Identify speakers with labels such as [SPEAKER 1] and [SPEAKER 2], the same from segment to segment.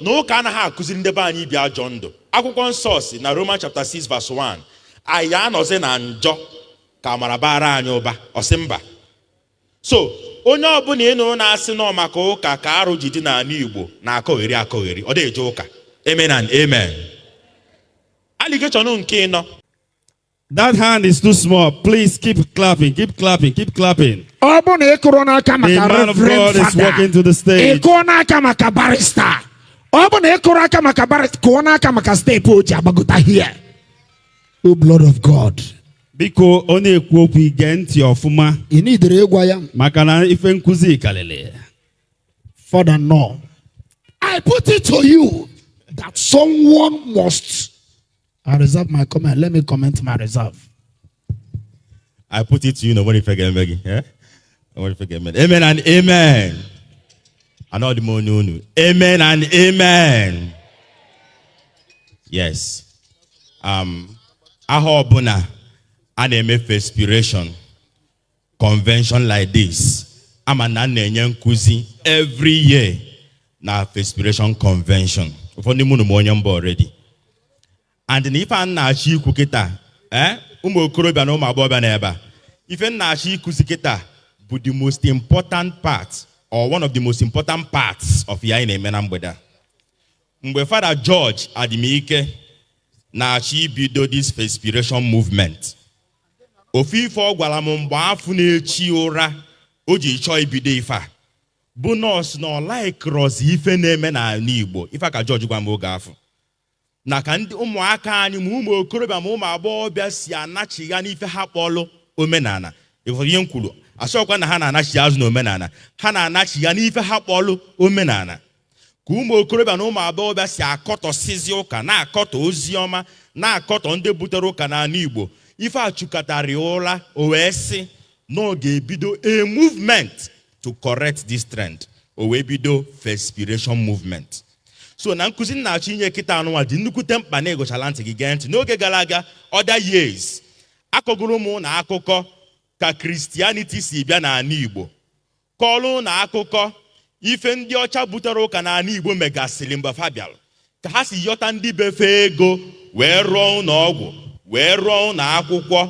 [SPEAKER 1] Na ụka anaghị akụziri ndị be anyị ibi ajọ ndụ. Akwụkwọ Nsọ si na Roman chapter 6 verse 1, anyị anọzi na njọ ka amara bara anyị ụba? Ọ sị mba. So onye ọbụla ị nụrụ na-asị nọ maka ụka ka arụ ji dị n'ala Igbo na-akọgheri akọgheri, ọ dị eje ụka. Amen and amen. Allegation nke ịnọ.
[SPEAKER 2] That hand is too small. Please keep clapping, keep clapping, keep clapping.
[SPEAKER 3] Ọ bụ na ị kụrụ n'aka
[SPEAKER 2] The
[SPEAKER 3] maka
[SPEAKER 2] man of
[SPEAKER 3] Reverend
[SPEAKER 2] God is
[SPEAKER 3] Father,
[SPEAKER 2] walking to the
[SPEAKER 3] ị
[SPEAKER 2] stage.
[SPEAKER 3] kụọ n'aka maka barrister. Ọ bụ na ị kụrụ aka maka barrister, kụọ n'aka maka step o ji agbagota here. O blood of God.
[SPEAKER 2] Biko, ọ na-ekwu okwu, ige ntị ọfụma.
[SPEAKER 3] Ị nidere ịgwa ya.
[SPEAKER 2] Maka na ife nkụzi karịrị.
[SPEAKER 3] Father, no. I put it to you that someone must. I reserve my comment. Let me comment my reserve.
[SPEAKER 1] I put it to you na nwere ife ga-eme gị, eh? Nwere ife ga-eme gị. Amen and amen. Anọdị m onye unu. Amen and amen. Yes. Aha ọbụla a na-eme Festpiration convention like this, ama na a na-enye nkụzi every year na Festpiration convention. Ụfọdụ mụ na m onye mba already. And na ife a na-achọ ikwu kịta, ụmụ okorobịa na ụmụ agbọghọbịa na ebe a, ife m na-achọ ịkụzi kịta bụ the most important part or one of the most important parts of ya anyị na-eme na mgbede a. Mgbe Fada George Adimike na-achọ ibido this Festpiration movement, ofu ife ọ gwara m mgbe afọ na-echi ụra o ji chọọ ibido ife a bụ nọọsụ na ọ laikrọzi ife na-eme n'ala Igbo. Ife a ka George gwa m oge afọ, na ka ndị ụmụaka anyị, ma ụmụ okorobịa ma ụmụ agbọghọbịa, si anachigha n'ife ha kpọlụ omenala. Ịhụrụ ihe m kwuru? Asọkwa na ha na-anachi azụ n'omenala, ha na-anachigha n'ife ha kpọlụ omenala, ka ụmụ okorobịa na ụmụ agbọghọbịa si akọtọsizi ụka, na-akọtọ ozi ọma, na-akọtọ ndị butere ụka n'ala Igbo. Ife a chụkọtara ya ụra, o wee sị na ọ ga-ebido a movement to correct this trend. O wee bido Festpiration movement. So na nkụzi m na-achọ inye kịta anụnwa dị nnukwute mkpa na ịgụchala ntị gị gee ntị. N'oge gara aga, other years, akọgoro m na akụkọ ka Christianity si bịa n'ala Igbo, kọọrọ na akụkọ ife ndị ọcha butere ụka n'ala Igbo megasịrị mgbe fa bịara, ka ha si yọta ndị befe ego wee rụọ ụlọ ọgwụ, wee rụọ ụlọ akwụkwọ,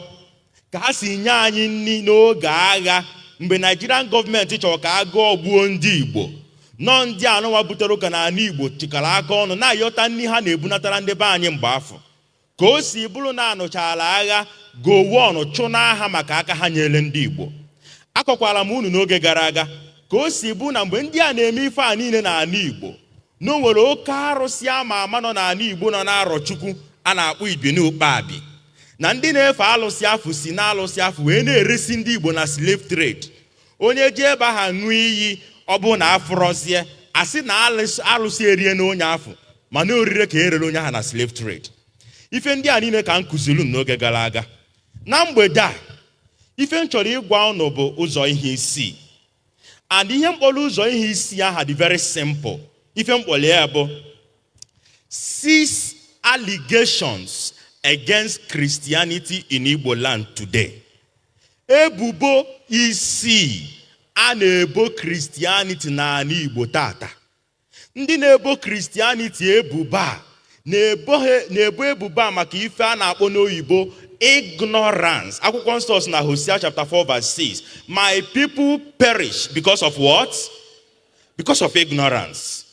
[SPEAKER 1] ka ha si nye anyị nri n'oge agha mgbe Nigerian gọọmenti chọrọ ka agụọ gbuo ndị Igbo. Nọ ndị anụnwa butere ụka n'ala Igbo chịkọrọ aka ọnụ na-ayọta nri ha na-ebunatara ndị be anyị mgbe afọ, ka o si bụrụ na anụchala agha, Gowon chụ n'agha maka aka ha nyere ndị Igbo. Akọkwara m unu n'oge gara aga ka o si bụ na mgbe ndị a na-eme ife a niile n'ala Igbo, na o nwere oke arụsị ama ama nọ n'ala Igbo, nọ n'Arọchukwu, a na-akpọ Ibini Ukpabi, na ndị na-efe alụsị afụ si na alụsị afụ wee na-eresi ndị Igbo na slave trade. Onye ji ebe ahụ ṅụọ iyi, ọ bụ na afụrọzie, asị na alụsị erie na onye afụ, mana orire ka erere onye ahụ na slave trade. Ife ndị a niile ka m kụziri unu n'oge gara aga. Na mgbede a, ife m chọrọ ịgwa unu bụ ụzọ ihe isii, and ihe mkpọrọ ụzọ ihe isii aha dị very simple. Ife mkpọrọ ya bụ six allegations against Christianity in Igbo land today. Ebubo isii a na-ebo Christianity n'ala Igbo tata. Ndị na-ebo Christianity ebubo a na-ebo ebubo a maka ife a na-akpọ n'oyibo ignorance. Akwụkwọ Nsọ si na Hosea chapter 4 verse 6, "My people perish because of what? Because of ignorance."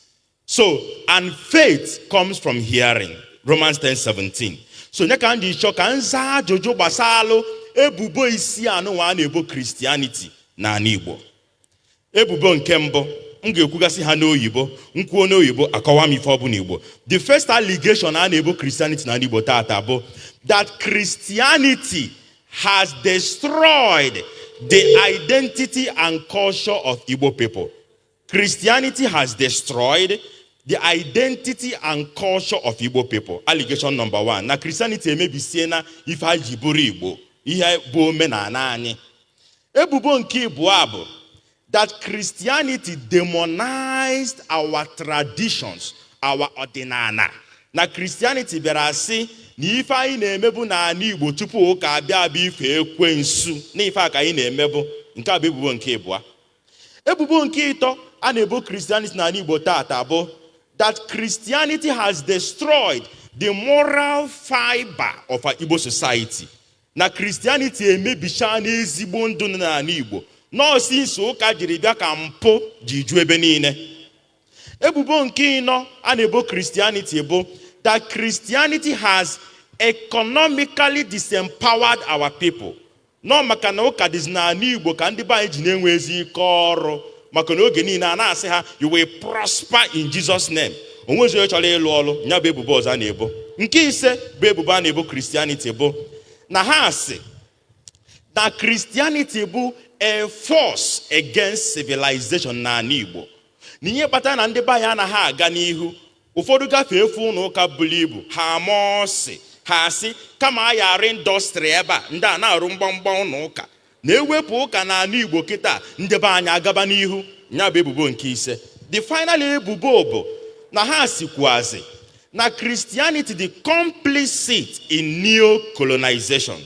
[SPEAKER 1] So, and faith comes from hearing, Romans 10 17. So nye ka m ji chọọ ka m zaa ajụjụ gbasalụ ebubo isii anụnwa a na-ebo Christianity n'ala Igbo. Ebubo nke mbụ, m ga-ekwugasị ha n'oyibo, nkwuo n'oyibo, akọwa m ife ọ bụ n'Igbo. The first allegation a na-ebo Christianity n'ala Igbo tata bụ that Christianity has destroyed the identity and culture of Igbo people. Christianity has destroyed the identity and culture of Igbo people. Allegation number one. Na Christianity emebisie na ife anyị ji bụrụ Igbo, ihe bụ omenala anyị. Ebubo nke ịbụọ bụ that Christianity demonized our traditions, our ọdịnala. Na Christianity bịara sị na ife anyị na-emebu n'ala Igbo tupu ụka abịa abịa ife ekwensu, na ife a ka anyị na-emebu. Nke a bụ ebubo nke ịbụọ. Ebubo nke ịtọ a na-ebo Christianity n'ala Igbo tata bụ That Christianity has destroyed the moral fiber of our Igbo society. Na Christianity emebichaa n'ezigbo ndụ nọ n'ala Igbo. Nọọsụ nso ụka jiri bịa ka mpụ ji ju ebe niile. Ebubo nke ịnọ a na-ebo Christianity bụ that Christianity has economically disempowered our people. Nọ maka na ụka dịzi n'ala Igbo ka ndị be anyị ji na-enwe ezi ike ọrụ, maka na oge niile a na-asị ha, "You will prosper in Jesus' name." Onwezi onye chọrọ ịlụ ọrụ. Ya bụ ebubo ọzọ a na-ebo. Nke ise bụ ebubo a na-ebo Christianity bụ na ha sị na Christianity bụ a force against civilization n'ala Igbo, na ihe kpatara na ndị be anyị anaghị aga n'ihu, ụfọdụ gafee efu ụlọ ụka buru ibu, ha ama ọsị, ha asị kama a ya arụ industry ebe a, ndị a na-arụ mgbamgba ụlọ ụka, na-ewepụ ụka n'ala Igbo kịta, ndị be anyị agaba n'ihu. Ya bụ ebubo nke ise. The final ebubo bụ na ha sikwuazi na Christianity dị complicit in neo-colonization,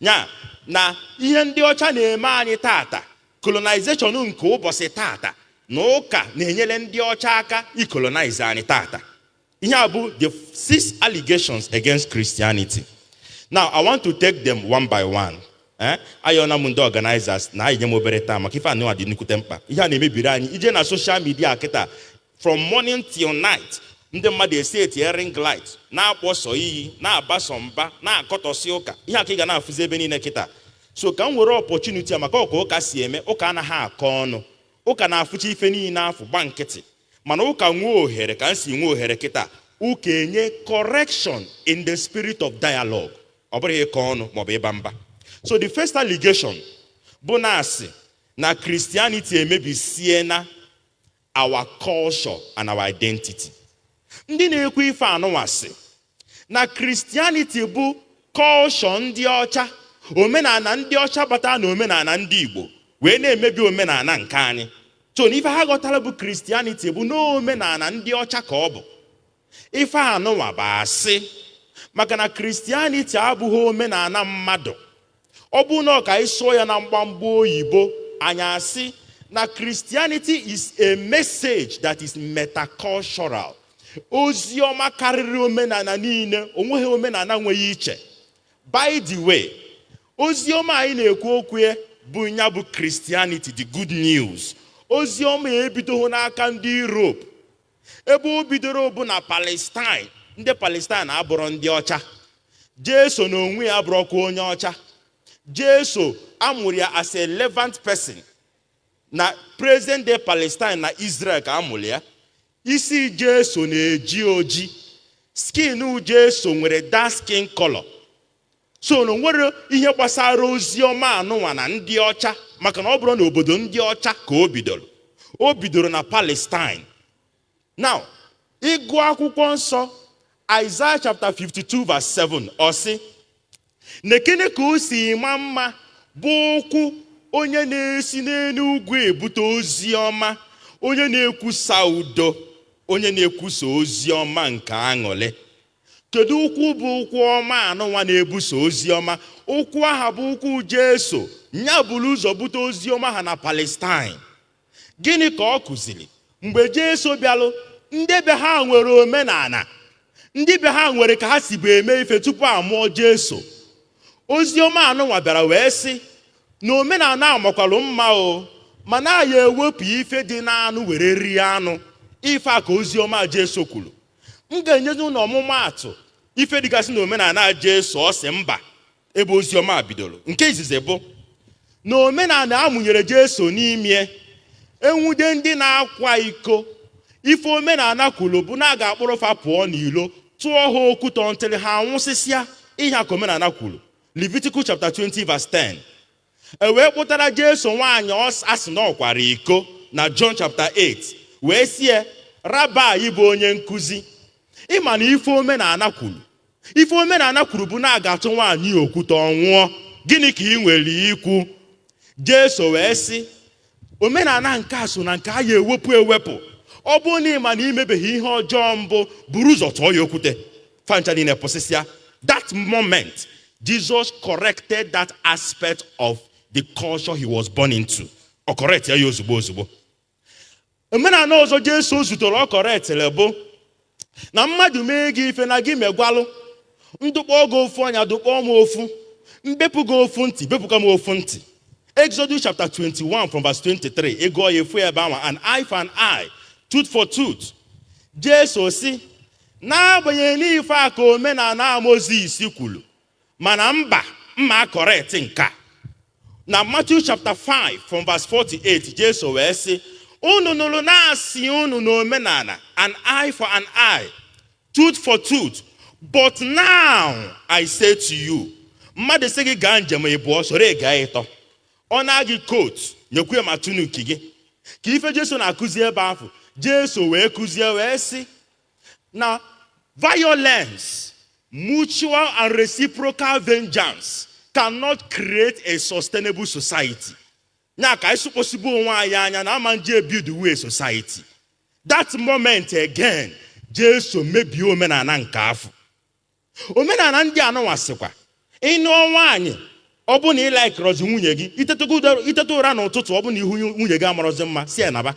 [SPEAKER 1] ya na ihe ndị ọcha na-eme anyị tata, colonization nke ụbọchị tata, na ụka na-enyere ndị ọcha aka icolonize anyị tata. Ihe a bụ the six allegations against Christianity. Now I want to take them one by one. Eh, ayọna m ndị organizers na anyị nye m obere taa, maka ife anụwa dị nnukwute mkpa. Ihe a na-emebiri anyị ije na social media kịta, from morning till night, ndị mmadụ esi etinye ring light, na-akpọsọ iyi, na-agbasọ mba, na-akọtọsị ụka. Ihe a ka ị ga na-afụzi ebe niile kịta. So ka m were opportunity a, maka ọka ụka si eme, ụka anaghị akọ ọnụ, ụka na-afụcha ife niile afụ gba nkịtị, mana ụka nwee ohere ka m si nwee ohere kịta, ụka enye correction in the spirit of dialogue, ọ bụrụ ịkọ ọnụ maọbụ ịba mba. So the first allegation bụ na asị na Christianity emebisiena our culture and our identity. Ndị na-ekwu ife anụnwa sị na Christianity bụ culture ndị ọcha, omenala ndị ọcha bata na omenala ndị Igbo wee na-emebi omenala nke anyị. So na ife ha ghọtara bụ Christianity bụ n'omenala ndị ọcha ka ọ bụ. Ife anụnwa bụ asị, maka na Christianity abụghị omenala mmadụ. Ọ bụ na ọ ka anyị sụọ ya na mgbamgba oyibo, anyị asị na Christianity is a message that is metacultural. Ozi ọma karịrị omenala niile, onweghị omenala nweghị iche. By the way, ozi ọma anyị na-ekwu okwu ya bụ ya bụ Christianity, the good news. Ozi ọma ebidoghị n'aka ndị Europe. Ebe o bidoro bụ na Palestine. Ndị Palestine abụrụ ndị ọcha. Jesu na onwe ya abụrụkwa onye ọcha. Jesu amụrụ ya as a Levant person na present day Palestine na Israel ka amụrụ ya. Isi Jesu na-eji oji, skin Jesu nwere dark skin color. So na nwere ihe gbasara ozi ọma anụnwa na ndị ọcha, maka na ọ bụrụ na obodo ndị ọcha ka o bidoro, o bidoro na Palestine. Now, ịgụ akwụkwọ nsọ, Isaiah chapter 52 verse 7, ọ sị, "Nekene ka o si ma mma bụ ụkwụ onye na-esi n'elu ugwu ebute ozi ọma, onye na-ekwusa udo, onye na-ekwusa ozi ọma nke aṅụrị." Kedu ụkwụ bụ ụkwụ ọma anụnwa na-ebuso ozi ọma? Ụkwụ aha bụ ụkwụ Jesu. Nya buru ụzọ bute ozi ọma ha na Palestine. Gịnị ka ọ kụziri mgbe Jesu bịalụ? Ndị be ha nwere omenala, ndị be ha nwere ka ha si bụ eme ife tupu a mụọ Jesu. Ozi ọma anụnwa bịara wee sị na omenala a makwalụ mma o, mana ya ewepụ ife dị n'anụ were rie anụ. Ife a ka ozi ọma Jesu kwuru. M ga-enyezi ụnụ ọmụmaatụ ife dịgasị na omenala Jesu ọ sị mba ebe ozi ọma bidoro. Nke izizi bụ na omenala amụnyere Jesu n'ime, enwude ndị na-akwa iko, ife omenala kwuru bụ na a ga-akpụrụ fa pụọ n'ilo, tụọ ha okwute ntịrị ha anwụsịsịa. Ihe a ka omenala kwuru, Leviticus chapter 20 verse 10. E wee kpụtara Jesu nwaanyị asị na ọ kwara iko na John chapter 8, wee sie, "Rabbi," bụ onye nkụzi, ịma na ife omenala kwuru, ife omenala kwuru bụ na a ga-atụ nwaanyị okwute ọnwụọ. Gịnị ka ị nwere ikwu?" Jesu wee sị, "Omenala nke a so na nke a ya ewepụ ewepụ. Ọ bụrụ na ị ma na imebeghị ihe ọjọọ mbụ, buru ụzọ tụọ ya okwute." Fancha niile pụsịsịa. That moment, Jesus corrected that aspect of the culture he was born into. Ọ correct ya ozugbo ozugbo. Omenala ọzọ Jesu zutere ọ correctịrị bụ Na mmadụ mee gị ife, na gị megwalụ. Ndụkpọ gị ofu anya, dụkpọọ m ofu. Mbepụ gị ofu ntị, bepụka m ofu ntị. Exodus chapter 21 from verse 23, ịgụọ ya, efu ebe ahụ, an eye for an eye, tooth for tooth. Jesu si, n'agbanyeghị n'ife a ka omenala Mozis kwuru, mana mba, mma correct nke a. Na Matthew chapter 5 from verse 48, Jesu wee sị, "Unu nụrụ na-asị unu na omenala, an eye for an eye, tooth for tooth, but now I say to you." Mmadụ sị gị gaa njem ịbụọ, soro ị gaa ịtọ. Ọ na-agị coat, nyekwu ya ma tunic gị. Ka ife Jesu na-akụzi ebe ahụ, Jesu wee kụzie wee sị na violence, mutual and reciprocal vengeance cannot create a sustainable society. Ya ka anyị sụkpọsibu onwe anyị anya na ama nje build way society. That moment again, Jesu mebie omenala nke afọ. Omenala ndị anụnwa sịkwa, ịnụọ nwaanyị, ọ bụ na ị likerọzi nwunye gị, iteta ụra n'ụtụtụ, ọ bụ na ihu nwunye gị amarọzi mma, si ya naba.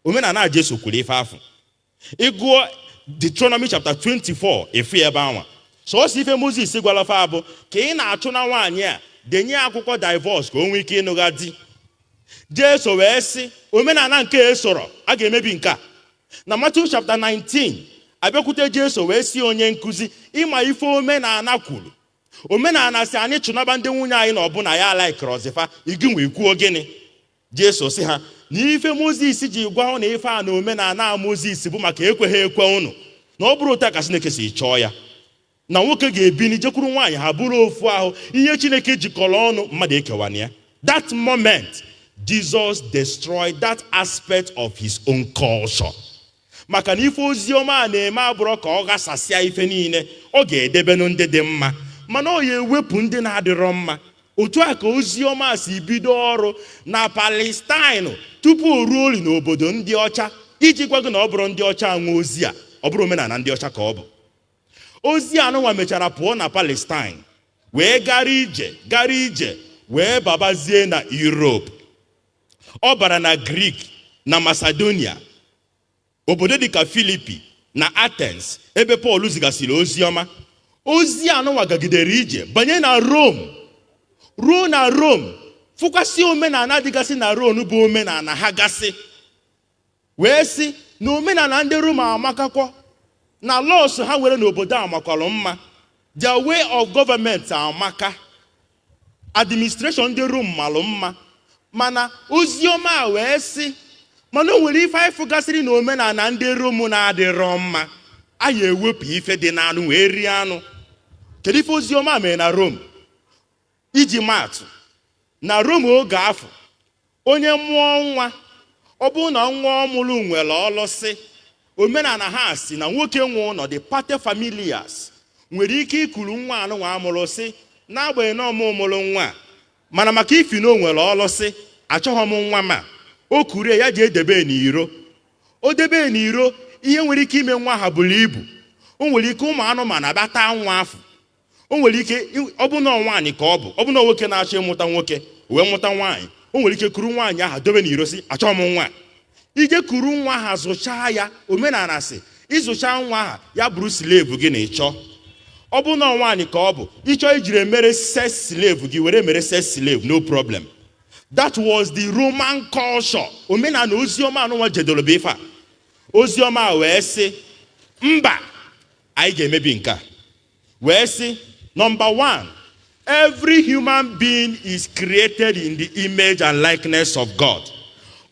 [SPEAKER 1] Omenala Jesu kwuru ife afọ. Ịgụọ Deuteronomy chapter 24, efu ebe anwa. Sọọsọ ife Moses gwara fa bụ ka ị na-achụ na nwaanyị a, denye akwụkwọ divorce ka o nwee ike ịnụgha di. Jesu wee sị, omenala nke esoro a ga-emebi nke a. Na Matthew chapter 19, abịakwute Jesu wee sị, "Onye nkụzi, ịma ife omenala kwuru? Omenala si anyị chụnaba ndị nwunye anyị na ọbụna ya alikerọzifa, igi nwee kwuo gịnị?" Jesu sị ha na ife Mozis ji gwa na ife a na omenala Mozis bụ maka ekweghị ekwe unu, na ọ bụrụ otu a ka Chineke si chọọ ya, na nwoke ga-ebini jekwuru nwaanyị, ha bụrụ ofu ahụ. Ihe Chineke jikọrọ ọnụ, mmadụ ekewana ya. That moment, Jesus destroyed that aspect of his own culture, maka na ife ozi ọma a na-eme abụrụ ka ọ ghasasịa ife niile. Ọ ga-edebenụ ndị dị mma, mana ọ ya ewepụ ndị na-adịrọ mma. Otu a ka ozi ọma si bido ọrụ na Palestine tupu o ruo ori n'obodo ndị ọcha. Iji gwa gị na ọ bụrụ ndị ọcha nwe ozi a, ọ bụrụ omenala ndị ọcha ka ọ bụ. Ozi anụnwa mechara pụọ na Palestine wee gara ije, gara ije, wee babazie na Europe. Ọ bara na Greek na Macedonia, obodo dịka Filipi na Athens, ebe Pọl zigasịrị ozi ọma. Ozi anụnwa gagidere ije banye na Rome, ruo na Rome, fụkwasị omenala dịgasị na Rome, bụ omenala ha gasị, wee sị na omenala ndị Rome amakakwọ, na laws ha nwere n'obodo a makwalụ mma, their way of government amaka, administration ndị Rome malụ mma. Mana ozi ọma a wee sị, mana o nwere ife anyị fụgasịrị na omenala ndị Rom na-adịrọ mma, anyị ewepụ ife dị n'anụ wee rie anụ. Kedu ife ozi ọma mere na Rom? Iji maatụ, na Rom oge afọ, onye mụọ nwa, ọ bụrụ na nwa ọ mụrụ nwere ọlụsị, omenala ha si na nwoke nwe ụlọ, the pater familias, nwere ike ikuru nwa anụnwa amụrụ, sị, n'agbanyeghị na ọmụ mụrụ nwa a, mana maka ifi na o nwere ọlụsị, achọghị m nwa. Ma o kurie ya, ji edebe n'iro. O debe n'iro, ihe nwere ike ime nwa ha buru ibu. O nwere ike ụmụ anụmanụ abịa taa nwa afọ. O nwere ike ọ bụ na nwaanyị ka ọ bụ, ọ bụ na nwoke na-achọ ịmụta nwoke wee mụta nwaanyị, o nwere ike kuru nwaanyị ahụ dobe n'iro, si, "Achọghị m nwa." Ije kuru nwa ha, zụchaa ya. Omenala si ịzụcha nwa ha, ya bụrụ slave gị na ịchọ. Ọ bụ na nwaanyị ka ọ bụ, ịchọ ijiri emere sex slave gị, were mere sex slave, no problem. That was the Roman culture. Omenala oziọma anụnwa jedoro bụ ife a. Oziọma wee sị, mba, anyị ga-emebi nke a, wee sị, number one, every human being is created in the image and likeness of God.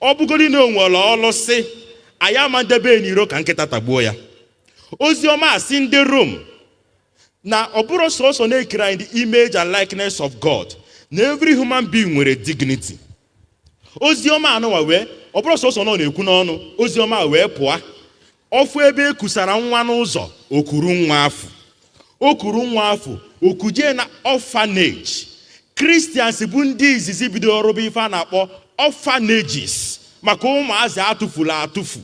[SPEAKER 1] Ọ bụgodi na o nwere ọlụsị, anyị ama ndebe n'iro ka nkịta tagbuo ya. Oziọma asị ndị Rom na ọ bụrụ sọsọ na-ekere anyị the image and likeness of God, na every human being nwere dignity. Oziọma anụnwa wee ọ bụrụ sọsọ na ọ na-ekwu n'ọnụ, oziọma wee pụọ ọfụ ebe e kusara nwa n'ụzọ, okuru nwa afọ, o kuru nwa afọ, okuje na orphanage. Christians bụ ndị izizi bidoro ọrụba ife a na-akpọ orphanages maka ụmụazị atụfuru atụfu,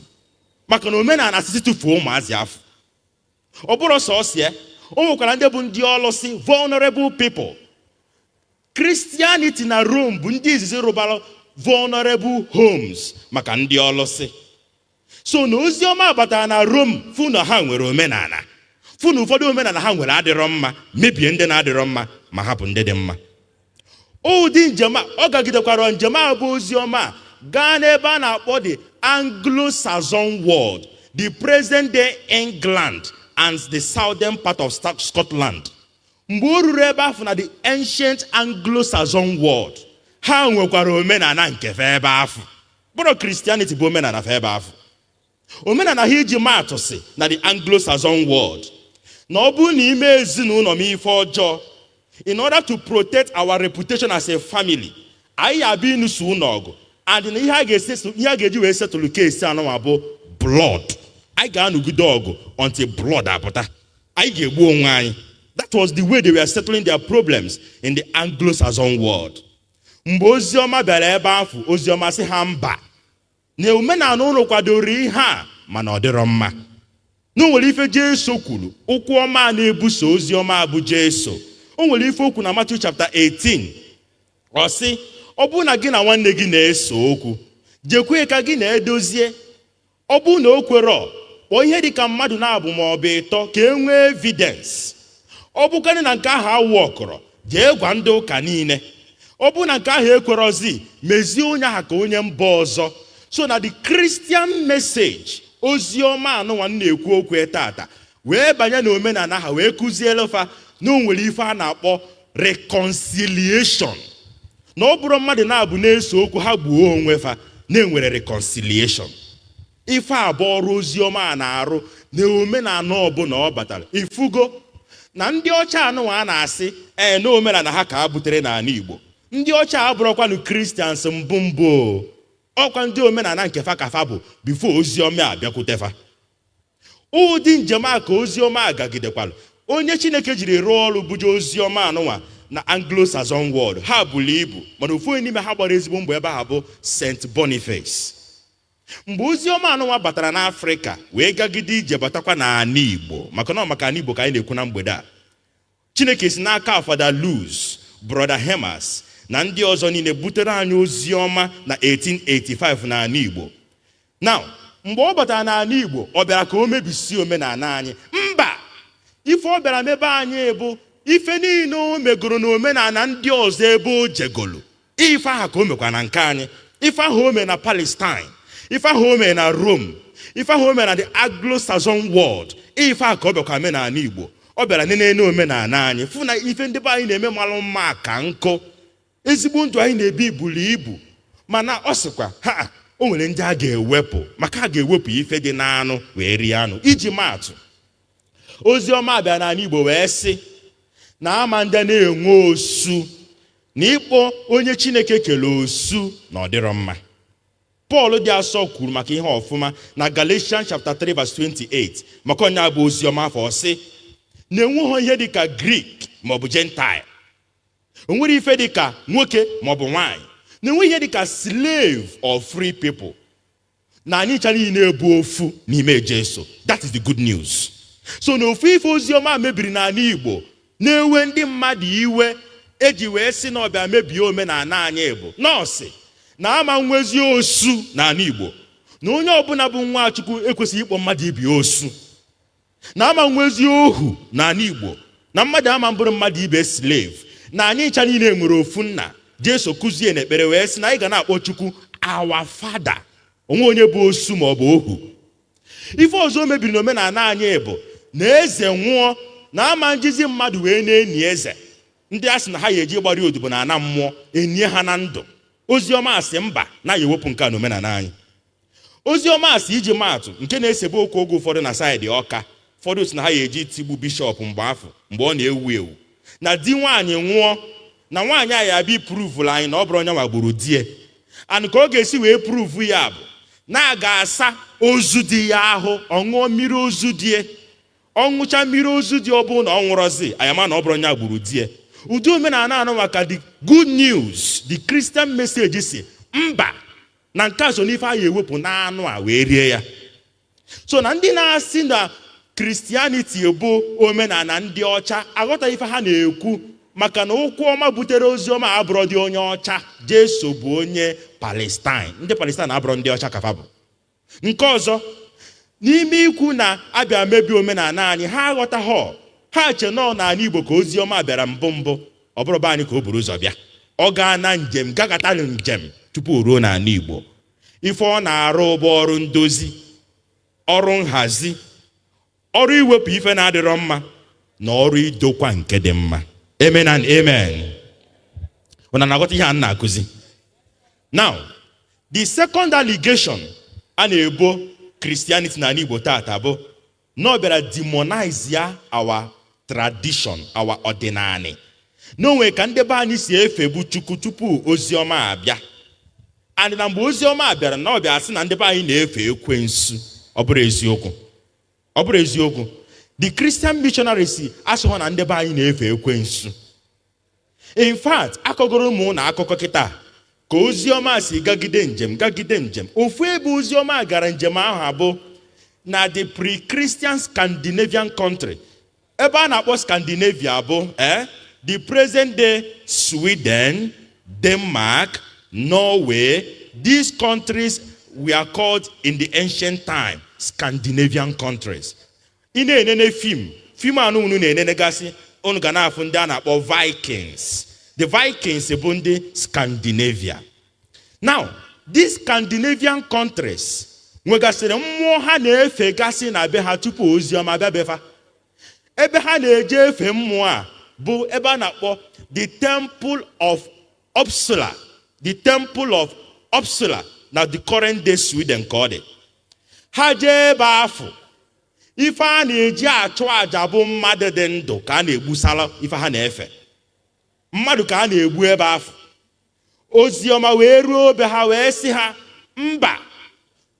[SPEAKER 1] maka na omenala asịsị tụfuo ụmụazị afọ. Ọ bụrụ sọsọ ya, o nwekwara ndị bụ ndị ọlụsị, vulnerable people. Christianity na Rome bụ ndị izizi rụbara vulnerable homes maka ndị ọlụsị. So na oziọma batara na Rome, fụ na ha nwere omenala, fụ na ụfọdụ omenala ha nwere adịrọ mma, mebie ndị na-adịrọ mma ma hapụ ndị dị mma. Ụdị njem a ọ gagidekwara, njem a bụ oziọma a, gaa n'ebe a na-akpọ the Anglo-Saxon world, the present day England and the southern part of Scotland. Mgbe o ruru ebe ahụ na the ancient Anglo-Saxon world, ha nwekwara omenala nke fa ebe ahụ. Bụrụ Christianity bụ omenala fa ebe ahụ, omenala ha. Iji maatụ, si na the Anglo-Saxon world, na ọ bụrụ na ime ezinụlọ m ife ọjọọ, in order to protect our reputation as a family, anyị abịa ịnụso ụlọ ọgụ, and na ihe a ga-esi, ihe a ga-eji wee settle case anụnwa bụ blood. Anyị ga-anọgide ọgụ until blood apụta, anyị ga-egbu onwe anyị. That was the way they were settling their problems in the Anglo-Saxon world. Mgbe oziọma bịara ebe ahụ, oziọma sị ha mba, na omenala ụlọ kwadoro ihe a, mana ọ dịrọ mma, na o nwere ife Jesu kwuru. Ụkwụ ọma a na-ebuso oziọma bụ Jesu. O nwere ife okwu na Matthew chapter 18. Ọ sị, ọ bụrụ na gị na nwanne gị na-ese okwu, jekwe ka gị na-edozie. Ọ bụrụ na o kwerọ, kpọọ ihe dịka mmadụ na-abụ ma ọ bụ ịtọ ka e nwee evidence. Ọ bụkarị na nke ahụ awụ ọkọrọ, jee gwa ndị ụka niile. Ọ bụrụ na nke ahụ ekwerọzi, mezie onye ahụ ka onye mba ọzọ. So na the Christian message, ozi ọma anụnwa m na-ekwu okwu tata, wee banye na omenala ha, wee kụziere fa na o nwere ife a na-akpọ reconciliation, na ọ bụrụ mmadụ na-abụ na-eso okwu, ha gbuo onwe fa, na-enwere reconciliation. Ife a bụ ọrụ ozi ọma a na-arụ na omenala ọbụla ọ batara. Ifugo na ndị ọcha anụnwa a na-asị ee na omenala ha ka a butere n'ala Igbo, ndị ọcha abụrụkwanụ Christians mbụ mbụ o. Ọkwa ndị omenala nke fa ka fa bụ before ozi ọma abịakwute fa. Ụdị njem a ka ozi ọma a gagidekwalụ. Onye Chineke jiri rụọ ọrụ buje ozi ọma anụnwa na Anglo-Saxon world, ha buru ibu, mana ofu onye n'ime ha gbara ezigbo mbọ ebe ahụ bụ St. Boniface. Mgbe ozi ọma anụnwa batara n'Afrịka, wee gagide ije batakwa n'ala Igbo, maka na ọ maka ala Igbo ka anyị na-ekwu na mgbede a, Chineke si n'aka Fada Luz, Brother Hermas na ndị ọzọ niile butere anyị ozi ọma na 1885 n'ala Igbo. Now, mgbe ọ batara n'ala Igbo, ọ bịara ka o mebisie omenala anyị? Mba. Ife ọ bịara mebe anyị bụ ife niile o megoro na omenala ndị ọzọ ebe o jegolo, ife ahụ ka o mekwa na nke anyị. Ife ahụ o mere na Palestine, ife ahụ o mere na Rome, ife ahụ o mere na the Anglo-Saxon world, ife ahụ ka ọ bịakwa mee n'ala Igbo. Ọ bịara nenene omenala anyị, fụ na ife ndị be anyị na-eme malụ mma ka nkụ, ezigbo ndụ anyị na-ebi buru ibu, mana ọ sịkwa ha o nwere ndị a ga-ewepụ, maka a ga-ewepụ ife dị n'anụ wee rie anụ. Iji maatụ, ozi ọma bịara n'ala Igbo wee sị na ama ndị na-enwe osu, na ịkpọ onye Chineke kele osu na ọ dịrọ mma. Pọl dị asọ kwuru maka ihe ọfụma na Galatians chapter 3 verse 28, maka onye abụ ozi ọma afọ. Ọ sị na enweghị ihe dịka Greek maọbụ Gentile, o nwere ife dịka nwoke maọbụ nwanyị, na enweghị ihe dịka slave or free people, na anyị ncha niile bụ ofu n'ime Jesu. That is the good news. So na ofu ife ozi ọma mebiri n'ala Igbo na-ewe ndị mmadụ iwe, eji wee sị na ọbịa mebie omenala anyị, bụ nọọsị na ama nwezi osu n'ala Igbo, na onye ọbụla bụ nwa Chukwu ekwesịghị ịkpọ mmadụ ibi osu, na ama nwezi ohu n'ala Igbo, na mmadụ ama mbụrụ mmadụ ibe slave, na anyị ncha niile nwere ofu nna. Jesu kụzie n'ekpere wee sị na anyị ga na-akpọ Chukwu our Father, onwe onye bụ osu ma ọ bụ ohu. Ife ọzọ o mebiri n'omenala anyị bụ na eze nwụọ, na ama njizi mmadụ wee na-eni eze. Ndị a sị na ha ya eji gbara odibo na ana mmụọ enie ha na ndụ. Ozi ọma asị mba, na ya ewepụ nke a n'omenala anyị. Ozi ọma asị, iji maatụ, nke na-esebe okwu oge ụfọdụ na side Ọka, ụfọdụ si na ha ya eji tigbu bishọp mgbe afọ mgbe ọ na-ewu ewu, na di nwaanyị nwụọ, na nwaanyị a ya abịa prove anyị na ọ bụrụ onye nwa gburu die. And ka ọ ga-esi wee prove ya bụ na a ga-asa ozu di ya ahụ, ọ ṅụọ mmiri ozu die. Ọ ṅụcha mmiri ozu dị, ọ bụrụ na ọ nwụrọzi, anyị ma na ọ bụrụ onye gburu die. Ụdị omenala anụ maka the good news, the Christian message, si mba, na nke a so n'ife a ya ewepụ n'anụ a wee rie ya. So na ndị na-asị na Christianity bụ omenala ndị ọcha aghọtaghị ife ha na-ekwu, maka na ụkwụ ọma butere ozi ọma abụrọ dị onye ọcha. Jesu bụ onye Palestine. Ndị Palestine abụrọ ndị ọcha kafa bụ. Nke ọzọ n'ime ikwu na abịa mebi omenala anyị, ha aghọtaghọ. Ha che nọọ n'ala Igbo ka ozi ọma bịara mbụ mbụ. Ọ bụrụ be anyị ka o buru ụzọ bịa, ọ gaa na njem gagatalụ njem tupu o ruo n'ala Igbo. Ife ọ na-arụ bụ ọrụ ndozi, ọrụ nhazi, ọrụ iwepụ ife na-adịrọ mma na ọrụ idokwa nke dị mma. Amen and amen. Unu na-aghọta ihe a m na-akụzi? Now, the second allegation a na-ebo Christianity n'ala Igbo tata bụ na ọ bịara demonize ya our tradition, our ọdịnala, na onwe ka ndị be anyị si efebu Chukwu tupu ozi ọma abịa, and na mgbe ozi ọma bịara na ọ bịa sị na ndị be anyị na-efe ekwensu. Ọ bụrụ eziokwu, ọ bụrụ eziokwu. The Christian missionaries asịghọ na ndị be anyị na-efe ekwensu. In fact, akọgoro ụmụ na akụkọ kịta ka ozi ọma si gagide njem, gagide njem. Ofu ebe ozi ọma gara njem ahụ abụ na the pre-Christian Scandinavian country. Ebe a na-akpọ Scandinavia bụ the present day Sweden, Denmark, Norway. These countries were called in the ancient time Scandinavian countries. Ị na-enene film, film anụ unu na-enenegasị, unu ga na-afụ ndị a na-akpọ Vikings. The Vikings bụ ndị Scandinavia. Now, these Scandinavian countries nwegasịrị mmụọ ha na-efegasị na be ha tupu ozi ọma bịa befa. Ebe ha na-eje efe mmụọ a bụ ebe a na-akpọ the Temple of Uppsala, the Temple of Uppsala na the current day Sweden ka ọ dị. Ha jee ebe afụ, ife a na-eji achụ àjà bụ mmadụ dị ndụ ka a na-egbusara ife ha na-efe. Mmadụ ka a na-egbu ebe afụ. Ozi ọma wee ruo obe ha, wee sị ha mba,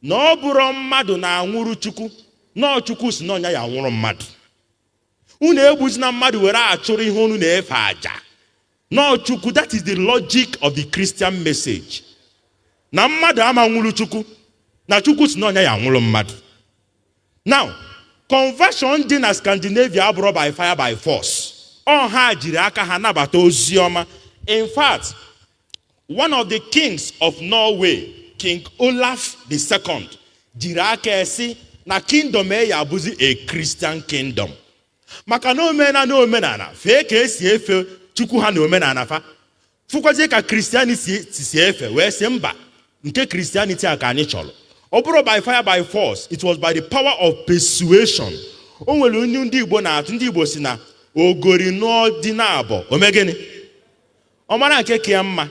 [SPEAKER 1] na ọ bụrụ mmadụ na-anwụrụ Chukwu, na Chukwu si na ọnya ya anwụrụ mmadụ. Unu egbuzina mmadụ were achụrụ ihe unu na-efe àjà nọọ Chukwu. That is the logic of the Christian message, na mmadụ ama nwụrụ Chukwu, na Chukwu si na ọnya ya anwụrụ mmadụ. Now, conversion dị na Scandinavia abụrụ by fire by force. Ọ ha jiri aka ha nabata ozi ọma. In fact, one of the kings of Norway, King Olaf II, jiri aka esi na kingdom e ya abụzi a Christian kingdom, maka na omenala omenala fee ka esi efe Chukwu ha na omenala fa fụkwazie ka Christianity si efe, wee sị mba, nke Christianity a ka anyị chọrọ. Ọ bụrụ by fire by force, it was by the power of persuasion. O nwere onye ndị Igbo na-atụ. Ndị Igbo si na ogori nụọ dị na abọ ome gịnị, ọ mara nke ka ya mma.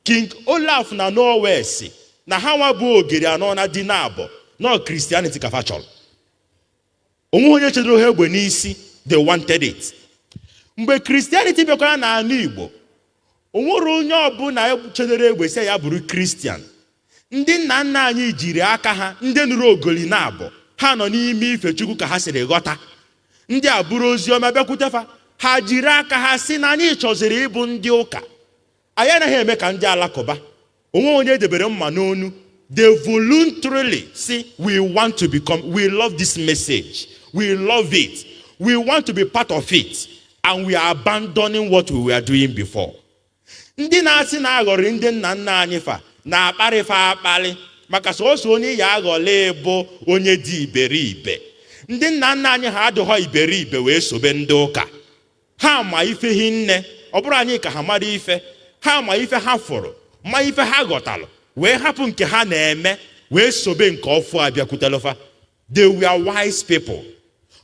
[SPEAKER 1] King Olaf na Norway si na ha nwa bụ ogiri anọ na dị na abọ nọ, Christianity ka fa chọrọ. Onwe onye chedoro ha egbe n'isi, they wanted it. Mgbe Christianity bịakwara n'ala Igbo, o nwere onye ọbụla chedoro egbe si ya bụrụ Christian. Ndị nna nna anyị jiri aka ha, ndị nụrụ ogoli na abọ, ha nọ n'ime ife Chukwu ka ha siri ghọta. Ndị a bụrụ ozi ọma bịakwute fa, ha jiri aka ha si na anyị chọziri ịbụ ndị ụka, anyị anaghị eme ka ndị alakụba. Onwe onye edebere mma n'onu. They voluntarily say, "We want to become, we love this message, we love it, we want to be part of it, and we are abandoning what we were doing before." Ndị na-asị na aghọrị ndị nna nna anyị fa na-akparịfa akparị, maka sọsọ onye ya aghọla bụ onye dị iberibe. Ndị nna nna anyị ha adịghọ iberibe wee sobe ndị ụka. Ha ma ife hinne. Ọ bụrụ anyị ka ha mara ife, ha ma ife ha fụrụ, ma ife ha ghọtalụ, wee hapụ nke ha na-eme wee sobe nke ọfụ a bịakwutelụfa. They were wise people.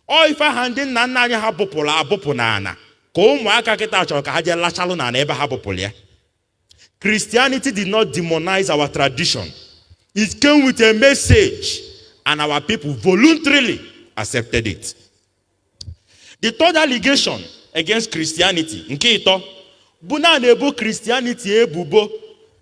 [SPEAKER 1] Ọ ife ha ndị nna nna anyị ha bụpụrụ abụpụ n'ana ka ụmụaka kịta chọrọ ka ha jee lachalụ n'ana ebe ha bụpụrụ ya. Christianity did not demonize our tradition. It came with a message, and our people voluntarily accepted it. The third allegation against Christianity, nke ịtọ, bụ na a na-ebo Christianity ebubo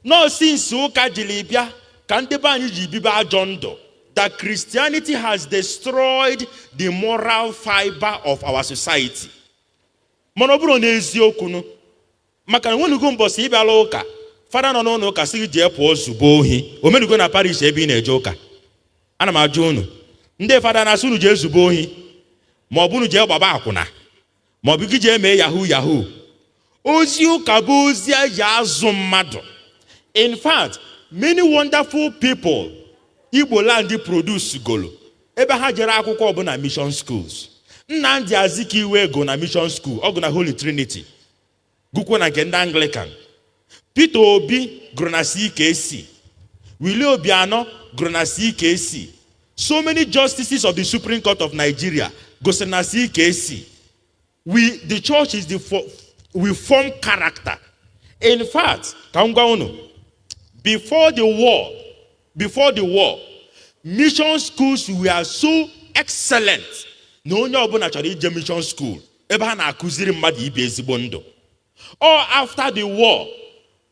[SPEAKER 1] nọọsụ nsi ụka jiri bịa ka ndị be anyị ji bibe ajọ ndụ, that Christianity has destroyed the moral fiber of our society. Mana ọ bụrụ n'eziokwu nụ, maka na nwenugo mbọsị ịbịala ụka, fada nọ n'ụlọ ụka sị gị jee pụọ zugbo ohi? Omenugo na parish ebe ị na-eje ụka? Ana m ajụ unu, ndị fada na-asị unu jee zugbo ohi, ma ọ bụ unu jee gbaba akwụna, ma ọ bụ gị jee mee yahoo yahoo? Ozi ụka bụ ozi eji azụ mmadụ. In fact, many wonderful people Igbo land produce golo ebe ha jere akwụkwọ bụ na mission schools. Nnamdi Azikiwe go na mission school, ọ gụ na Holy Trinity, gụkwuo na nke ndị Anglican. Peter Obi gụrụ na CKC. Willie Obiano gụrụ na CKC. So many justices of the Supreme Court of Nigeria gụsịrị na CKC. We, the church is the we form character. In fact, ka m gwa unu, before the war, mission schools were so excellent na onye ọbụla chọrọ ije mission school, ebe ha na-akụziri mmadụ ibi ezigbo ndụ. All after the war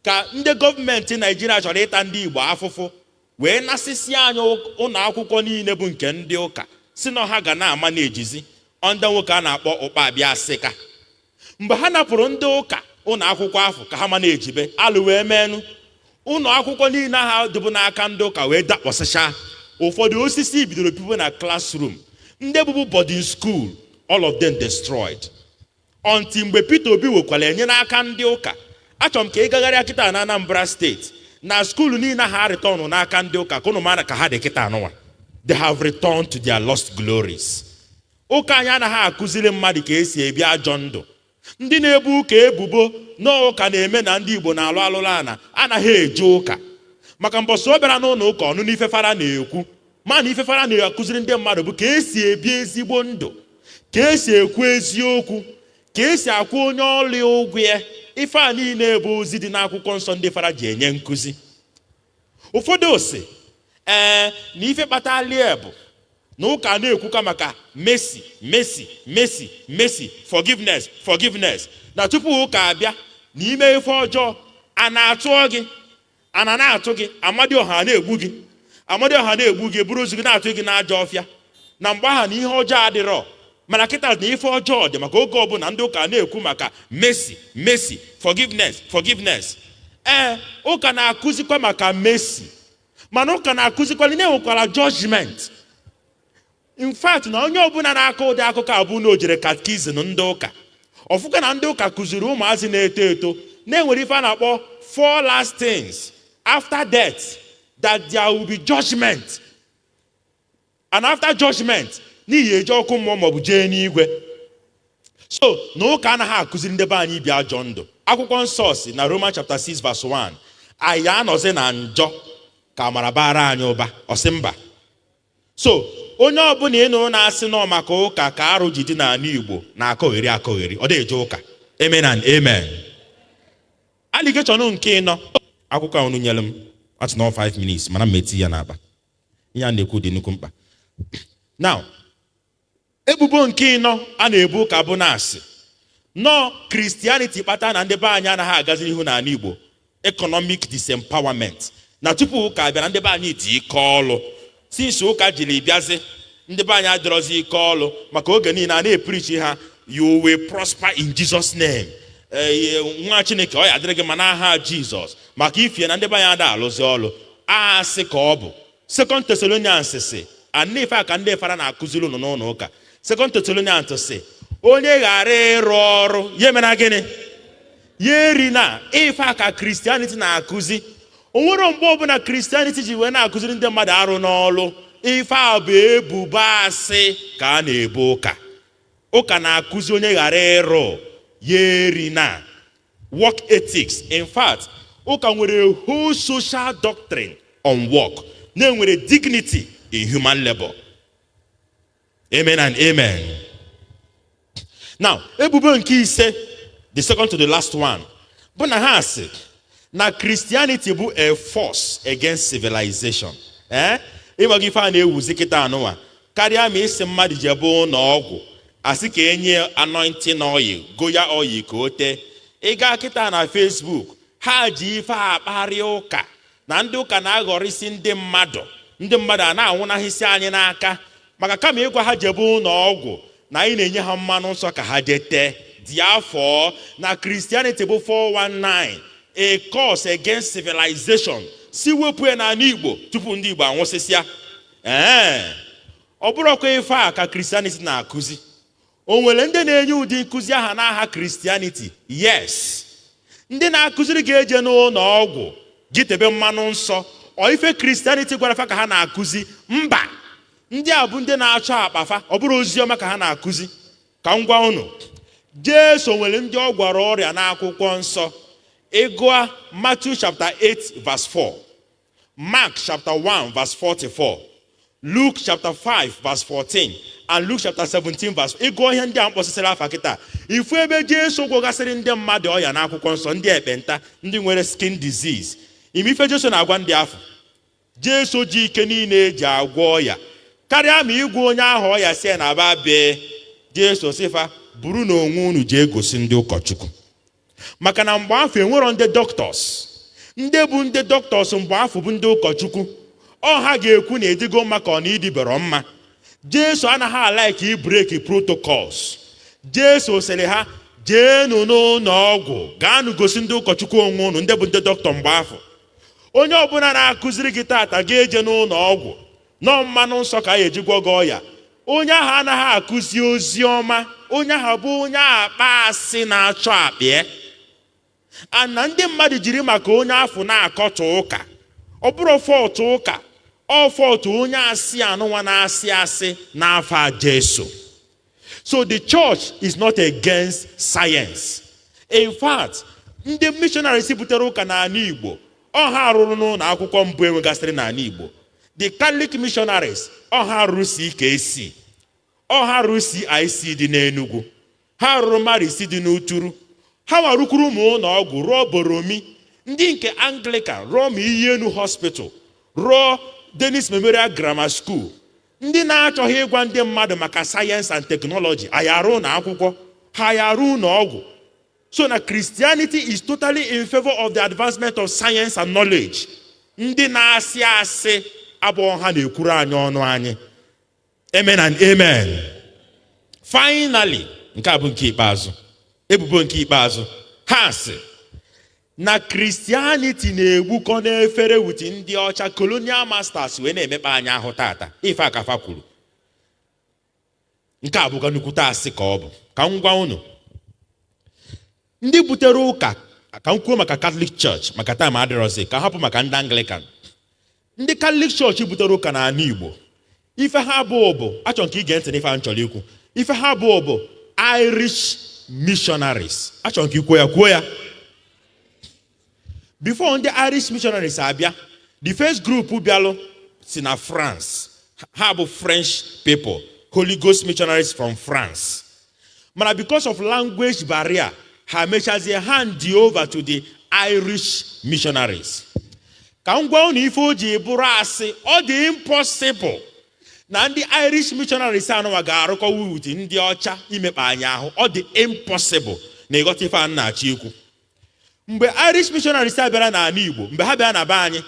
[SPEAKER 1] ka ndị gọọmenti Naijiria chọrọ ịta ndị Igbo afụfụ wee nasịsị anyị ụlọ akwụkwọ niile bụ nke ndị ụka, si na ha ga na-ama na-ejizi ndị nwoke a na-akpọ Ụkpabịa Asịka. Mgbe ha napụrụ ndị ụka ụlọ akwụkwọ ahụ ka ha ma na-ejibe alụ, wee menụ ụlọ akwụkwọ niile ha dịbụ n'aka ndị ụka wee dakpọsịcha. Ụfọdụ osisi bidoro pipo na classroom ndị bụbu boarding school, all of them destroyed, until mgbe Peter Obi wekwara enye n'aka ndị ụka. Achọrọ m ka ị gagharịa kịta na Anambra Steeti, na school niile ha return n'aka ndị ụka, ka unu mara ka ha dị kịta anụnwa. They have returned to their lost glories. Ụka anyị anaghị akụziri mmadụ ka esi ebi ajọ ndụ. Ndị na-ebu ụka ebubo na ụka na-eme na ndị Igbo na-alụ alụlụ ana anaghị eje ụka, maka mbọsị ọ bịara n'ụlọ ụka ọnụ n'ife fara na-ekwu, ma na ife fara na-akụziri ndị mmadụ bụ ka esi ebi ezigbo ndụ, ka esi ekwu eziokwu, ka esi akwụ onye ọlịa ụgwọ ya. Ife a niile bụ ozi dị n'akwụkwọ nsọ ndị fara ji enye nkụzi. Ụfọdụ ose ee na ife kpatalie bụ na ụka na-ekwuka maka mercy, mercy, mercy, mercy, forgiveness, forgiveness, na tupu ụka abịa na ime ife ọjọọ, a na-atụọ gị, a na na-atụ gị, Amadioha na-egbu gị, Amadioha na-egbu gị, buru ozu gị na-atụ gị n'ajọ ọfịa. Na mgbe ahụ na ihe ọjọọ adịrọ, mana kịta na ife ọjọọ dị, maka oge ọbụla ndị ụka na-ekwu maka mercy, mercy, forgiveness, forgiveness. Ee, ụka na-akụzikwa maka mercy, mana ụka na-akụzikwa na enwekwara judgment. In fact, na onye ọbụla na-akọ ụdị akụkọ abụ na o jere catechism ndị ụka ọfụka, na ndị ụka kụziri ụmụazị na-eto eto na-enwere ife a na-akpọ four last things after death, that there will be judgment, and after judgment n'ihi eje ọkụ mmụọ maọbụ jee n'igwe. So na ụka anaghị akụziri ndị be anyị ibi ajọ ndụ. Akwụkwọ nsọ si na Roman chapter 6 verse 1, anyị anọzi na njọ ka amara bara anyị ụba? Ọsị mba. So onye ọbụla ị nụrụ na-asị nọ maka ụka ka arụ ji dị n'ala Igbo na-akọgheri akọgheri, ọ dị eje ụka. Amen and amen. Allegation nke ịnọ, akwụkwọ a unu nyere m atụ nọ 5 minutes, mana m eti ya n'akpa. Ihe a na-ekwu dị nnukwu mkpa. Now, ebubo nke ịnọ a na-ebu ụka bụ na-asị nọọ Christianity kpata na ndị be anyị anaghị agazi n'ihu n'ala Igbo, economic disempowerment, na tupu ụka abịa na ndị be anyị dị ike ọlụ. Since ụka jiri bịazi, ndị be anyị adịrọzi ike ọlụ, maka oge niile a na-epreachi ha, "You will prosper in Jesus' name." Ee, nwa Chineke, ọ ya adịrị gị ma n'aha Jizọs. Maka ifie na ndị be anyị ada alụzi ọlụ, asị ka ọ bụ Second Thessalonians si ana ife a ka ndị fara na-akụziri unu n'ụlọ ụka. Second Thessalonians si onye ghara ịrụ ọrụ ya emena gịnị? Ya eri. Na ife a ka Christianity na-akụzi. O nwere mgbe ọbụla Christianity ji wee na-akụziri ndị mmadụ arụ n'ọlụ. Ife a bụ ebubo asị ka a na-ebu ụka. Ụka na-akụzi onye ghara ịrụ ya eri na work ethics. In fact, ụka nwere a whole social doctrine on work, na-enwere dignity in human labor. Amen and amen. Now, ebubo nke ise, the second to the last one, bụ na ha sị na Christianity bụ a force against civilization. Eh, ịgbago ife a na-ewuzi kịta anụnwa karịa ma isi mmadụ jebe ụlọ ọgwụ, asị ka enye anointing oil, goya oil ka o tee. Ị gaa kịta na Facebook, ha ji ife a akparị ụka, na ndị ụka na-aghọrịsị ndị mmadụ, ndị mmadụ a na-anwụnahịsị anyị n'aka, maka kama ịgwa ha jebe ụlọ ọgwụ, na anyị na-enye ha mmanụ nsọ ka ha jee tee dị afọ. Na Christianity bụ 419, a cause against civilization, si wepụ ya n'ala Igbo tupu ndị Igbo anwụsịsịa. Ee, ọ bụrụkwa ife a ka Christianity na-akụzi. O nwere ndị na-enye ụdị nkụzi aha n'aha Christianity? Yes, ndị na-akụziri gị eje n'ụlọ ọgwụ gị tebe mmanụ nsọ. Ọ ife Christianity gwara fa ka ha na-akụzi? Mba, ndị a bụ ndị na-achọ akpafa. Ọ bụrụ ozi ọma ka ha na-akụzi. Ka m gwa unu, Jesu nwere ndị ọ gwara ọrịa n'akwụkwọ nsọ. Ịgụa Matthew chapter 8 verse 4, Mark chapter 1 verse 44, Luke chapter 5 verse 14 and Luke chapter 17 verse, ịgụọ ihe ndị a mkpọsịsịrị afa kịta, ifu ebe Jesu gwọgasịrị ndị mmadụ ọya n'akwụkwọ nsọ, ndị ekpenta, ndị nwere skin disease. Ime ife Jesu na-agwa ndị afọ, Jesu ji ike niile eji agwọ ọya karịa ma ịgwọ onye ahụ ọya si ya na aba bee. Jesu sịfa, "Buru na onwe unu jee gosi ndị ụkọchukwu," maka na mgbe afọ enwero ndị doctors. Ndị bụ ndị doctors mgbe afọ bụ ndị ụkọchukwu. Ọ ha ga-ekwu na edigo mma ka ọ na idibero mma. Jesu anaghị a-like i-break protocols. Jesu sịrị ha, "Jeenụ n'ụlọ ọgwụ, gaanụ gosi ndị ụkọchukwu onwe unu," ndị bụ ndị dọkịta mgbe afọ. Onye ọbụla na-akụziri gị tata ga-eje n'ụlọ ọgwụ nọọ mmanụ nsọ ka a ga-eji gwọ gị ọya, onye ahụ anaghị akụzi ozi ọma. Onye ahụ bụ onye akpa asị na-achọ akpịa ana. Ndị mmadụ jiri maka onye afọ na-akọtọ ụka. Ọ bụrụ fault ụka, ọ fault onye asị anụnwa na-asị asị n'afa Jesu. So the church is not against science. In fact, ndị missionaries butere ụka n'ala Igbo, ọ ha rụrụ n'ụlọ akwụkwọ mbụ enwegasịrị n'ala Igbo. The Catholic missionaries, ọ ha rụrụ CKC, ọ ha rụrụ CIC dị n'Enugu, ha rụrụ Marist dị n'Uturu, ha warukwuru ụmụ ụlọ ọgwụ, rụọ Boromi. Ndị nke Anglican rụọ ma Iyi Enu Hospital, rụọ Dennis Memorial Grammar School. Ndị na-achọghị ịgwa ndị mmadụ maka science and technology anyị arụ ụlọ akwụkwọ ha, ya arụ ụlọ ọgwụ. So na Christianity is totally in favor of the advancement of science and knowledge. Ndị na-asị asị abụọ ha na-ekwuru anyị ọnụ anyị. Amen and amen. Finally, nke a bụ nke ikpeazụ, ebubo nke ikpeazụ ha sị na Christianity na-egbukọ n'efere with ndị ọcha, colonial masters, wee na-emekpa anyị ahụ tata. Ife akafa kwuru, nke a bụkwa nnukwute asị ka ọ bụ. Ka m gwa unu, ndị butere ụka, ka m kwuo maka Catholic Church, maka time adịrọzi, ka hapụ maka ndị Anglican. Ndị Catholic Church butere ụka n'ala Igbo, ife ha bụ achọrọ nke ige ntị n'ife a m chọrọ ikwu. Ife ha bụ Irish missionaries. Achọrọ nke ikwuo ya, kwuo ya. Before ndị Irish missionaries abịa, the first group bịalụ si na France. Ha bụ French people, Holy Ghost missionaries from France. Mana because of language barrier, ha mechazie hand over to the Irish missionaries. Ka m gwa unu ife o ji bụrụ asị. Ọ dị impossible na ndị Irish missionaries anụwa ga-arụkọ with ndị ọcha imekpa anyị ahụ. Ọ dị impossible na ịghọta ife a m na-achọ ikwu. Mgbe Irish missionaries a bịara n'ala Igbo, mgbe ha bịara na be anyị,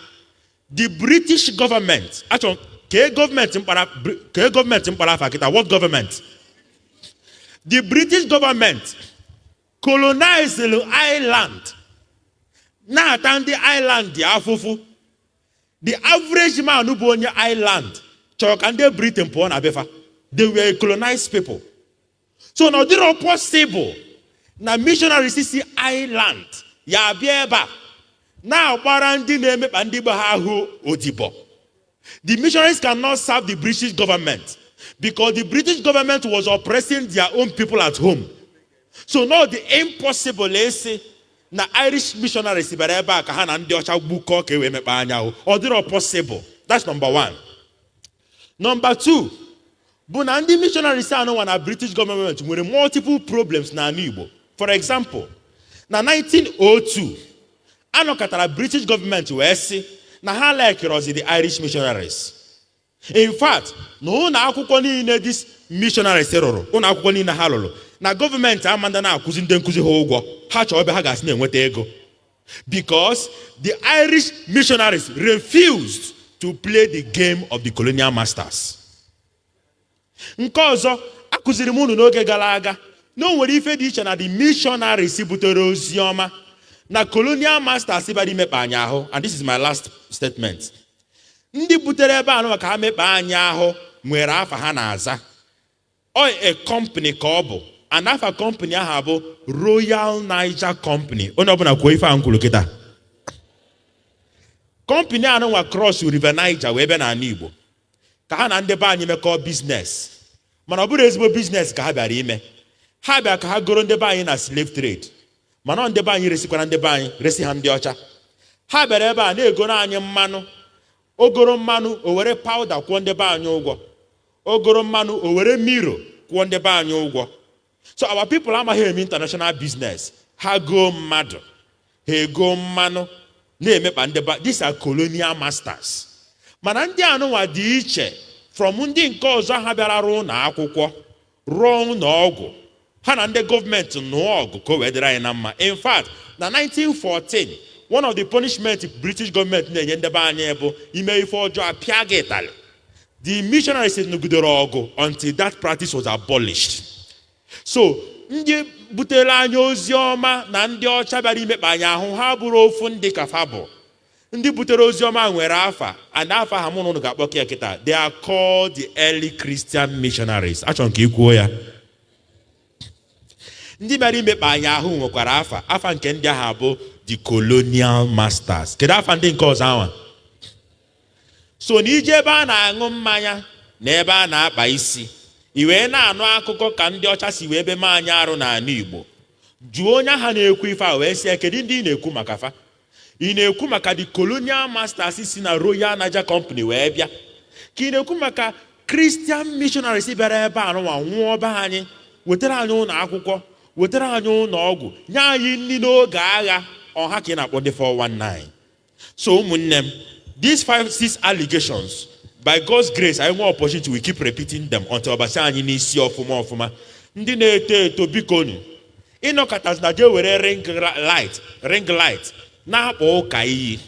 [SPEAKER 1] the British government, achọ kee gọọmenti mkpara, kee gọọmenti mkpara afa kịta, what government? The British government colonized Ireland, na-ata ndị Ireland afụfụ. The average man bụ onye Ireland chọrọ ka ndị Britain pụọ na befa. They were colonized people. So na ọ dịrọ possible na missionaries si Ireland ya abịa ebe a na-agbara ndị na-emekpa ndị be ha ahụ odibo. The missionaries cannot serve the British government because the British government was oppressing their own people at home. So no, the impossible esi na Irish missionaries bịara ebe a ka ha na ndị ọcha gbukọọ ka e wee mekpa anya ahụ. Ọ dịrọ possible. That's number one. Number two bụ na ndị missionaries anụnwa na British government nwere multiple problems n'ala Igbo. For example, na 1902, anọkọtara British government wee sị na ha likerozi the Irish missionaries. In fact, na ụlọ akwụkwọ niile these missionaries rụrụ, ụlọ akwụkwọ niile ha rụrụ, na gọọmenti amanda na-akwụzi ndị nkụzi ha ụgwọ. Ha chọọ ebe ha ga-asị na-enweta ego because the Irish missionaries refused to play the game of the colonial masters. Nke ọzọ akụziri m unu n'oge gara aga na o nwere ife dị iche na the missionaries butere ozi ọma na colonial masters bịara imekpa anyị ahụ. And this is my last statement. Ndị butere ebe anụ maka ha mekpa anyị ahụ nwere afa ha na-aza. Ọ a company ka ọ bụ, and afa company ahụ bụ Royal Niger Company. Onye ọbụla kwuo ife a m kwuru kịta. Company anụnwa cross River Niger wee bịa n'ala Igbo ka ha na ndị be anyị mekọọ business, mana ọ bụrụ ezigbo business ka ha bịara ime. Ha bịara ka ha goro ndị be anyị na slave trade, mana ọ ndị be anyị resikwara ndị be anyị, resi ha ndị ọcha. Ha bịara ebe a na-egoro anyị mmanụ. Ogoro mmanụ, o were powder kwụọ ndị be anyị ụgwọ. Ogoro mmanụ, o were mirror kwụọ ndị be anyị ụgwọ. So our people amaghị eme international business. Ha goo mmadụ, ha ego mmanụ, na-emekpa ndị ba. These are colonial masters. Mana ndị anụnwa dị iche from ndị nke ọzọ. Ha bịara rụọ ụlọ akwụkwọ, rụọ ụlọ ọgwụ, ha na ndị gọọmenti nụọ ọgụ ka o wee dịrị anyị na mma. In fact, na 1914, one of the punishment British gọọmenti na-enye ndebe anyị bụ ime ife ọjọọ, apịa gị ịtalị. The missionaries nụgidere ọgụ until that practice was abolished. So ndị butere anyị ozi ọma na ndị ọcha bịara imekpa anyị ahụ, ha bụrụ ofu. Ndị kafa bụ ndị butere ozi ọma nwere afa, and afa ha mụ na unu ga-akpọ ya kịta. They are called the early Christian missionaries. Achọrọ m ka ị kwuo ya. Ndị bịara imekpa anyị ahụ nwekwara afa. Afa nke ndị ahụ bụ the colonial masters. Kedu afa ndị nke ọzọ anwa? So na ije ebe a na-aṅụ mmanya na ebe a na-akpa isi, i wee na-anụ akụkọ ka ndị ọcha si wee ebe mee anyị arụ n'ala Igbo, jụọ onye agha na-ekwu ife a wee sị ya, kedu ndị ị na-ekwu maka fa? Ị na-ekwu maka the colonial masters si na Royal Niger Company wee bịa, ka ị na-ekwu maka Christian missionaries bịara ebe a nụnwa nwụọ be anyị, wetara anyị ụlọ akwụkwọ, wetara anyị ụlọ ọgwụ, nye anyị nri n'oge agha ọha, ka ị na-akpọ ndị 419? So ụmụnne m, these five six allegations, by God's grace, anyị nwee opportunity, we keep repeating them until ọbasi anyị n'isi ọfụma ọfụma. Ndị na-eto eto, bikonu, ịnọkọtazi na jee were ring light na-akpọ ụka iyi,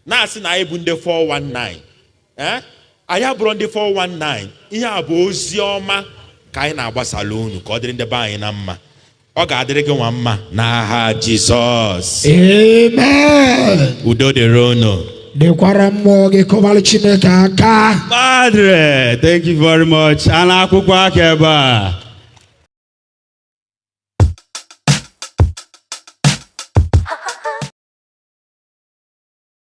[SPEAKER 1] na-asị na anyị bụ ndị 419. Eh? Anyị abụrụ ndị 419. Ihe a bụ ozi ọma ka anyị na-agbasala unu ka ọ dịrị ndị be anyị na mma. Ọ ga-adịrị gị nwa mma n'aha Jizọs.
[SPEAKER 3] Amen.
[SPEAKER 1] Udo dịrị unu.
[SPEAKER 3] Dịkwara mmụọ gị. Kọbalụ Chineke aka.
[SPEAKER 2] Padre, thank you very much. A na-akwụkwọ aka ebe a.